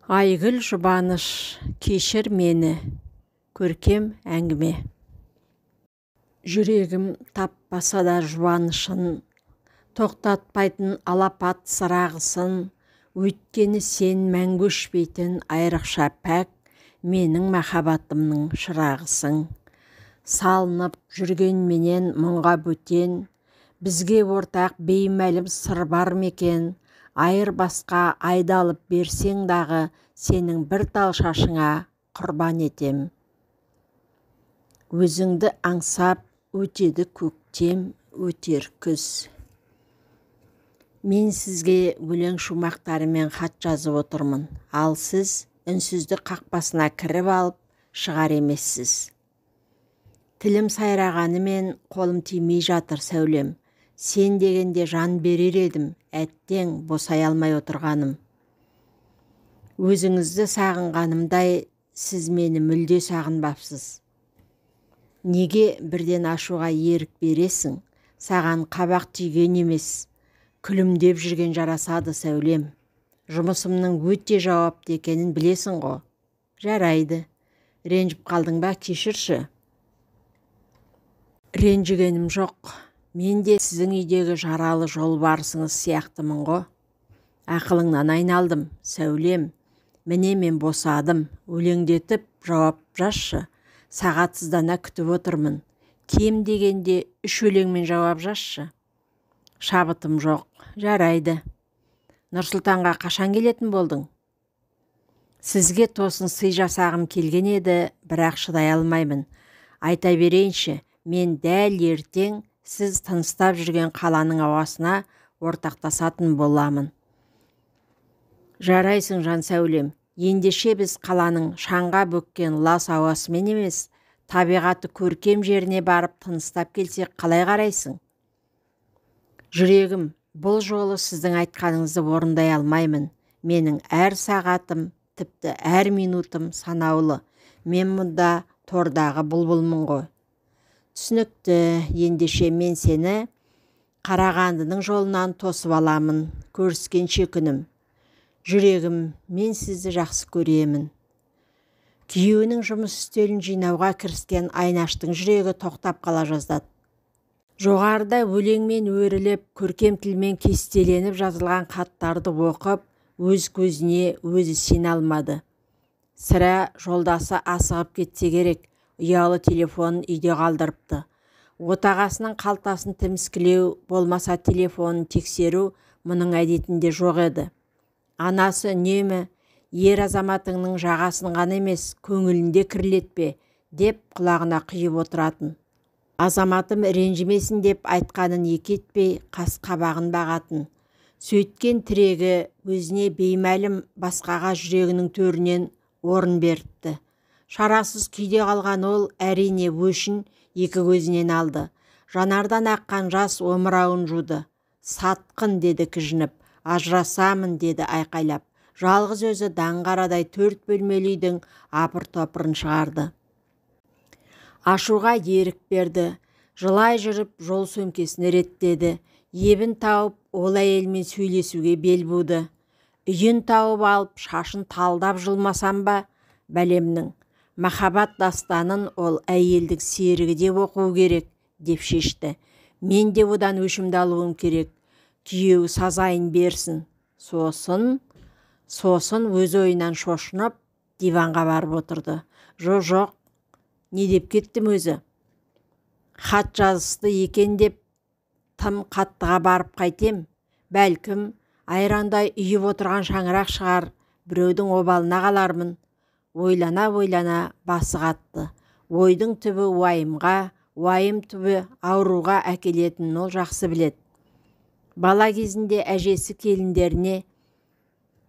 Айгүл Жұбаныш, кешір мені. Көркем әңгіме. Жүрегім таппаса да жұбанышын, тоқтатпайтын алапат сырағысын, өйткені сен мәңгі өшпейтін айрықша пәк, менің махаббатымның шырағысың. Салынып жүргенменен мұңға бөтен, бізге ортақ беймәлім сыр бар ма екен, айырбасқа айдалып берсең дағы, сенің бір тал шашыңа құрбан етем. Өзіңді аңсап өтеді көктем, өтер күз. Мен сізге өлең шумақтарымен хат жазып отырмын, ал сіз үнсіздік қақпасына кіріп алып шығар емессіз. Тілім сайрағанымен қолым тимей жатыр сәулем. Сен дегенде жан берер едім, әттең босай алмай отырғаным. Өзіңізді сағынғанымдай сіз мені мүлде сағынбапсыз. Неге бірден ашуға ерік бересің? Саған қабақ түйген емес, күлімдеп жүрген жарасады сәулем. Жұмысымның өте жауапты екенін білесің ғой. Жарайды. Ренжіп қалдың ба, кешірші. Ренжігенім жоқ. Мен де сіздің үйдегі жаралы жолбарысыңыз сияқтымын ғой. Ақылыңнан айналдым, сәулем. Міне мен босадым. Өлеңдетіп жауап жазшы. Сағатсыздана күтіп отырмын. Кем дегенде 3 өлеңмен жауап жазшы. Шабытым жоқ. Жарайды. Нұрсұлтанға қашан келетін болдың? Сізге тосын сый жасағым келген еді, бірақ шыдай алмаймын. Айта берейінші, мен дәл ертең сіз тыныстап жүрген қаланың ауасына ортақтасатын боламын. Жарайсың, жан сәулем. Ендеше біз қаланың шаңға бөккен лас ауасымен емес, табиғаты көркем жеріне барып тыныстап келсек қалай қарайсың? Жүрегім, бұл жолы сіздің айтқаныңызды орындай алмаймын. Менің әр сағатым, тіпті әр минутым санаулы. Мен мұнда тордағы бұлбұлмын ғой. Түсінікті, ендеше мен сені Қарағандының жолынан тосып аламын. Көріскенше күнім. Жүрегім, мен сізді жақсы көремін. Күйеуінің жұмыс үстелін жинауға кіріскен Айнаштың жүрегі тоқтап қала жаздады. Жоғарыда өлеңмен өріліп, көркем тілмен кестеленіп жазылған хаттарды оқып, өз көзіне өзі сене алмады. Сірә жолдасы асығып кетсе керек, ұялы телефонын үйде қалдырыпты. Отағасының қалтасын тіміскілеу, болмаса телефонын тексеру мұның әдетінде жоқ еді. Анасы үнемі, ер азаматыңның жағасын ғана емес, көңілінде кірлетпе, деп құлағына құйып отыратын. Азаматым ренжімесін деп айтқанын екі етпей, қас қабағын бағатын. Сөйткен тірегі өзіне беймәлім басқаға жүрегінің төрінен орын беріпті. Шарасыз күйде қалған ол әрине өшін екі көзінен алды. Жанардан аққан жас омырауын жуды. Сатқын, деді кіжініп, ажырасамын, деді айқайлап. Жалғыз өзі даңғарадай 4 бөлмелі үйдің апыр-топырын шығарды. Ашуға ерік берді. Жылай жүріп жол сөмкесін реттеді. Ебін тауып, ол әйелмен сөйлесуге бел буды. Үйін тауып алып, шашын талдап жұлмасам ба, бәлемнің. Махаббат дастанын ол әйелдің серігі деп оқу керек, деп шешті. Мен де одан өшімді алуым керек. Күйеуі сазайын берсін. Сосын өз ойынан шошынып, диванға барып отырды. Жоқ, не деп кеттім өзі? Хат жазысты екен деп тым қаттыға барып қайтем. Бәлкім, айрандай үйіп отырған шаңырақ шығар, біреудің обалына қалармын. Ойлана-ойлана басы қатты. Ойдың түбі уайымға, уайым түбі ауруға әкелетінін ол жақсы біледі. Бала кезінде әжесі келіндеріне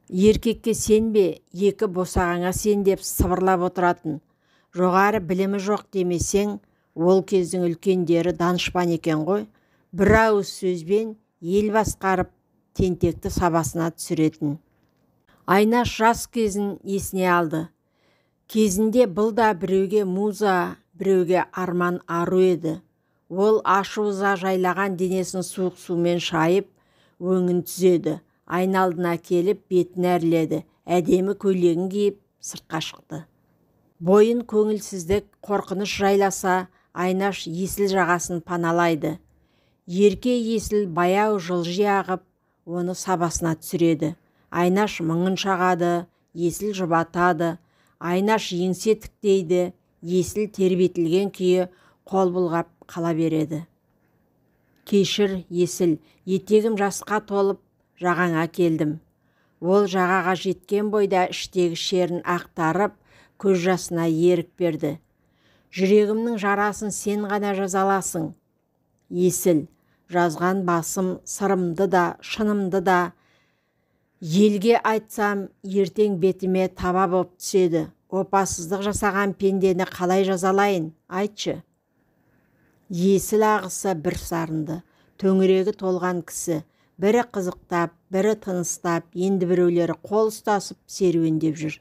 еркекке сенбе, екі босағаңа сен деп сыбырлап отыратын. Жоғары білімі жоқ демесең, ол кездің үлкендері данышпан екен ғой. Бір ауыз сөзбен ел басқарып, тентекті сабасына түсіретін. Айнаш жас кезін есіне алды. Кезінде бұл да біреуге муза, біреуге арман ару еді. Ол ашу-ыза жайлаған денесін суық сумен шайып, өңін түзеді. Айналдына келіп бетін әрледі. Әдемі көйлегін киіп сыртқа шықты. Бойын көңілсіздік, қорқыныш жайласа, Айнаш Есіл жағасын паналайды. Ерке Есіл баяу жылжи ағып, оны сабасына түсіреді. Айнаш мұңын шағады, Есіл жұбатады. Айнаш еңсе тіктейді, Есіл тербетілген күйі қол бұлғап қала береді. Кешір, Есіл, етегім жасқа толып, жағаңа келдім. Ол жағаға жеткен бойда іштегі шерін ақтарып, көз жасына ерік берді. Жүрегімнің жарасын сен ғана жазаласың. Есіл, жазған басым сырымды да, шынымды да елге айтсам, ертең бетіме таба боп түседі. Опасыздық жасаған пендені қалай жазалайын, айтшы. Есіл ағысы бір сарынды, төңірегі толған кісі, бірі қызықтап, бірі тыныстап, енді біреулері қол ұстасып серуендеп жүр.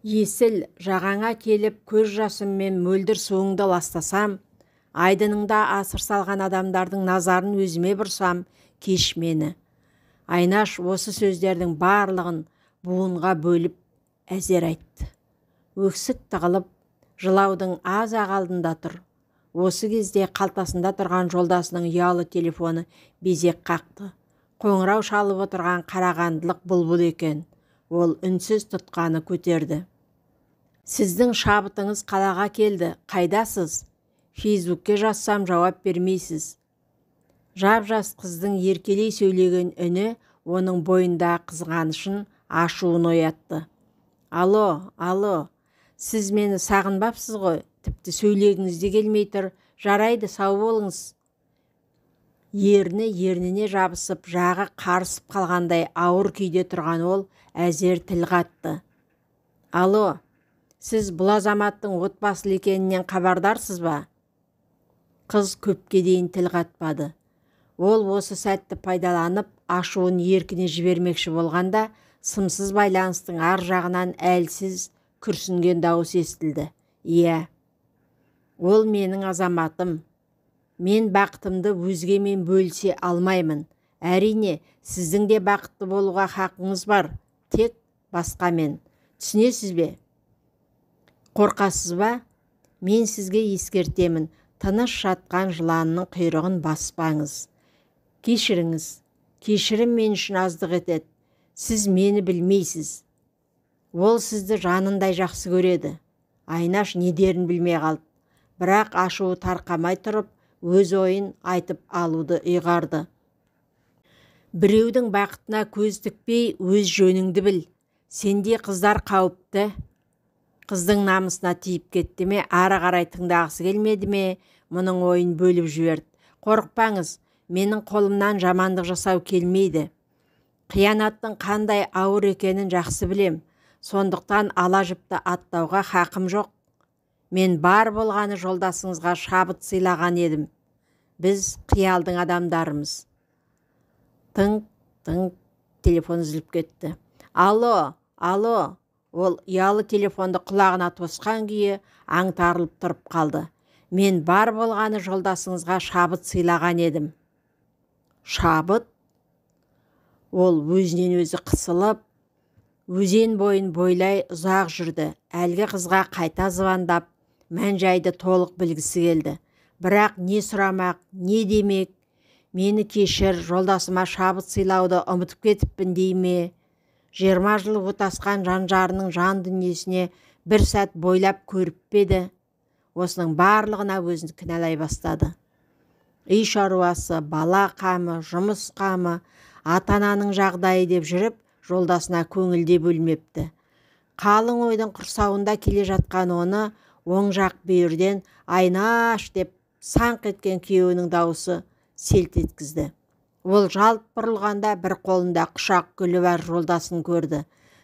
Есіл, жағаңа келіп көз жасыммен мөлдір суыңды ластасам, айдыныңда асыр салған адамдардың назарын өзіме бұрсам, кеш мені. Айнаш осы сөздердің барлығын буынға бөліп әзер айтты. Өксік тығылып, жылаудың аз-ақ алдында тұр. Осы кезде қалтасында тұрған жолдасының ұялы телефоны безек қақты. Қоңырау шалып отырған қарағандылық Бұлбұл екен. Ол үнсіз тұтқаны көтерді. Сіздің шабытыңыз қалаға келді, қайдасыз? Фейсбукке жазсам жауап бермейсіз. Жап-жас қыздың еркелей сөйлеген үні оның бойында қызғанышын, ашуын оятты. Алло, алло, сіз мені сағынбапсыз ғой, тіпті сөйлегіңіз де келмей тұр. Жарайды, сау болыңыз. Ерні ерніне жабысып, жағы қарысып қалғандай ауыр күйде тұрған ол әзер тіл қатты. Алло, сіз бұл азаматтың отбасылы екенінен хабардарсыз ба? Қыз көпке дейін тіл қатпады. Ол осы сәтті пайдаланып, ашуын еркіне жібермекші болғанда, сымсыз байланыстың ар жағынан әлсіз күрсінген дауыс естілді. Иә, ол менің азаматым. Мен бақытымды өзгемен бөлісе алмаймын. Әрине, сіздің де бақытты болуға хақыңыз бар, тек басқамен. Түсінесіз бе? Қорқасыз ба? Мен сізге ескертемін, тыныш жатқан жыланның құйрығын баспаңыз. Кешіріңіз, кешірім мен үшін аздық етеді. Сіз мені білмейсіз. Ол сізді жанындай жақсы көреді. Айнаш не дерін білмей қалды. Бірақ ашуы тарқамай тұрып, өз ойын айтып алуды ұйғарды. Біреудің бақытына көз тікпей, өз жөніңді біл. Сендей қыздар қауіпті. Қыздың намысына тиіп кетті ме, ары қарай тыңдағысы келмеді ме, мұның ойын бөліп жіберді. Қорықпаңыз, менің қолымнан жамандық жасау келмейді. Қиянаттың қандай ауыр екенін жақсы білем. Сондықтан ала жіпті аттауға хақым жоқ. Мен бар болғаны жолдасыңызға шабыт сыйлаған едім. Біз қиялдың адамдарымыз. Тың, тың, телефон үзіліп кетті. Алло, алло, ол ұялы телефонды құлағына тосқан күйі аңтарылып тұрып қалды. Мен бар болғаны жолдасыңызға шабыт сыйлаған едім. Шабыт? Ол өзінен өзі қысылып, өзен бойын бойлай ұзақ жүрді. Әлгі қызға қайта звондап, мән-жайды толық білгісі келді. Бірақ не сұрамақ, не демек, мені кешір, жолдасыма шабыт сыйлауды ұмытып кетіппін дей ме? 20 жыл отасқан жан-жарының жан дүниесіне бір сәт бойлап көріп пе еді? Осының барлығына өзін кінәлай бастады. Үй шаруасы, бала қамы, жұмыс қамы, ата-ананың жағдайы деп жүріп, жолдасына көңілде бөлмепті. Қалың ойдың құрсауында келе жатқан оны оң жақ бүйірден «Айнаш!» деп саңқ еткен күйеуінің дауысы селт еткізді. Ол жалт бұрылғанда бір қолында құшақ гүлі бар жолдасын көрді.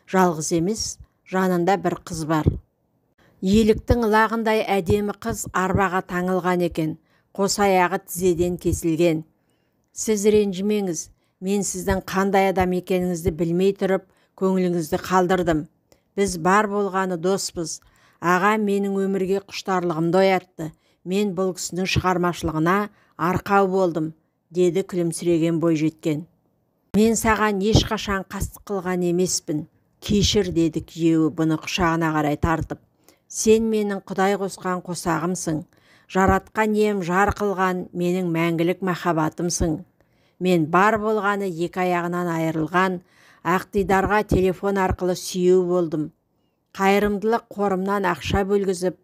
Жалғыз емес, жанында бір қыз бар. Еліктің ылағындай әдемі қыз арбаға таңылған екен. Қос аяғы тізеден кесілген. Сіз ренжімеңіз, мен сіздің қандай адам екеніңізді білмей тұрып, көңіліңізді қалдырдым. Біз бар болғаны доспыз. Ағам менің өмірге құштарлығымды оятты. Мен бұл кісінің шығармашылығына арқау болдым, деді күлімсіреген бойжеткен. Мен саған ешқашан қастық қылған емеспін. Кешір, деді күйеуі бұны құшағына қарай тартып. Сен менің Құдай қосқан қосағымсың. Жаратқан ием жар қылған менің мәңгілік махаббатымсың. Мен бар болғаны екі аяғынан айырылған Ақтидарға телефон арқылы сүйеу болдым. Қайырымдылық қорымнан ақша бөлгізіп,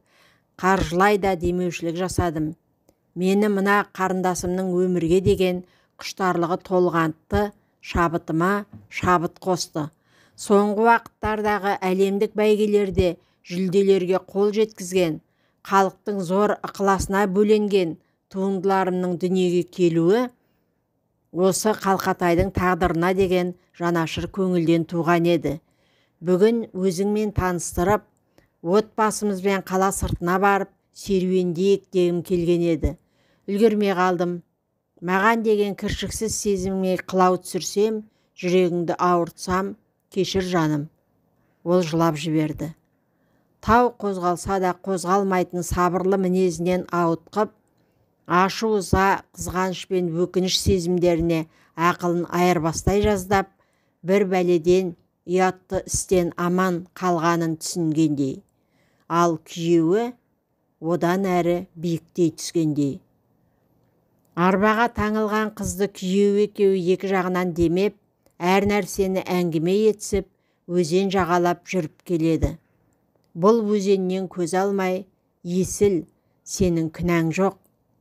қаржылай да демеушілік жасадым. Мені мына қарындасымның өмірге деген құштарлығы толғантты, шабытыма шабыт қосты. Соңғы уақыттардағы әлемдік бәйгелерде жүлделерге қол жеткізген, халықтың зор ықыласына бөленген туындыларымның дүниеге келуі осы қалқатайдың тағдырына деген жанашыр көңілден туған еді. Бүгін өзіңмен таныстырып, отбасымызбен қала сыртына барып серуендейік дегім келген еді. Үлгермей қалдым. Маған деген кіршіксіз сезіміңе қылау түсірсем, жүрегіңді ауыртсам, кешір жаным. Ол жылап жіберді. Тау қозғалса да қозғалмайтын сабырлы мінезінен ауытқып, ашу, ыза, қызғаныш пен өкініш сезімдеріне ақылын айырбастай жаздап, бір бәледен, ұятты істен аман қалғанын түсінгендей. Ал күйеуі одан әрі биіктей түскендей. Арбаға таңылған қызды күйеуі екеуі екі жағынан демеп, әр нәрсені әңгіме етісіп, өзен жағалап жүріп келеді. Бұл өзеннен көз алмай, Есіл, сенің кінәң жоқ,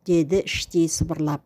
деді іштей сыбырлап.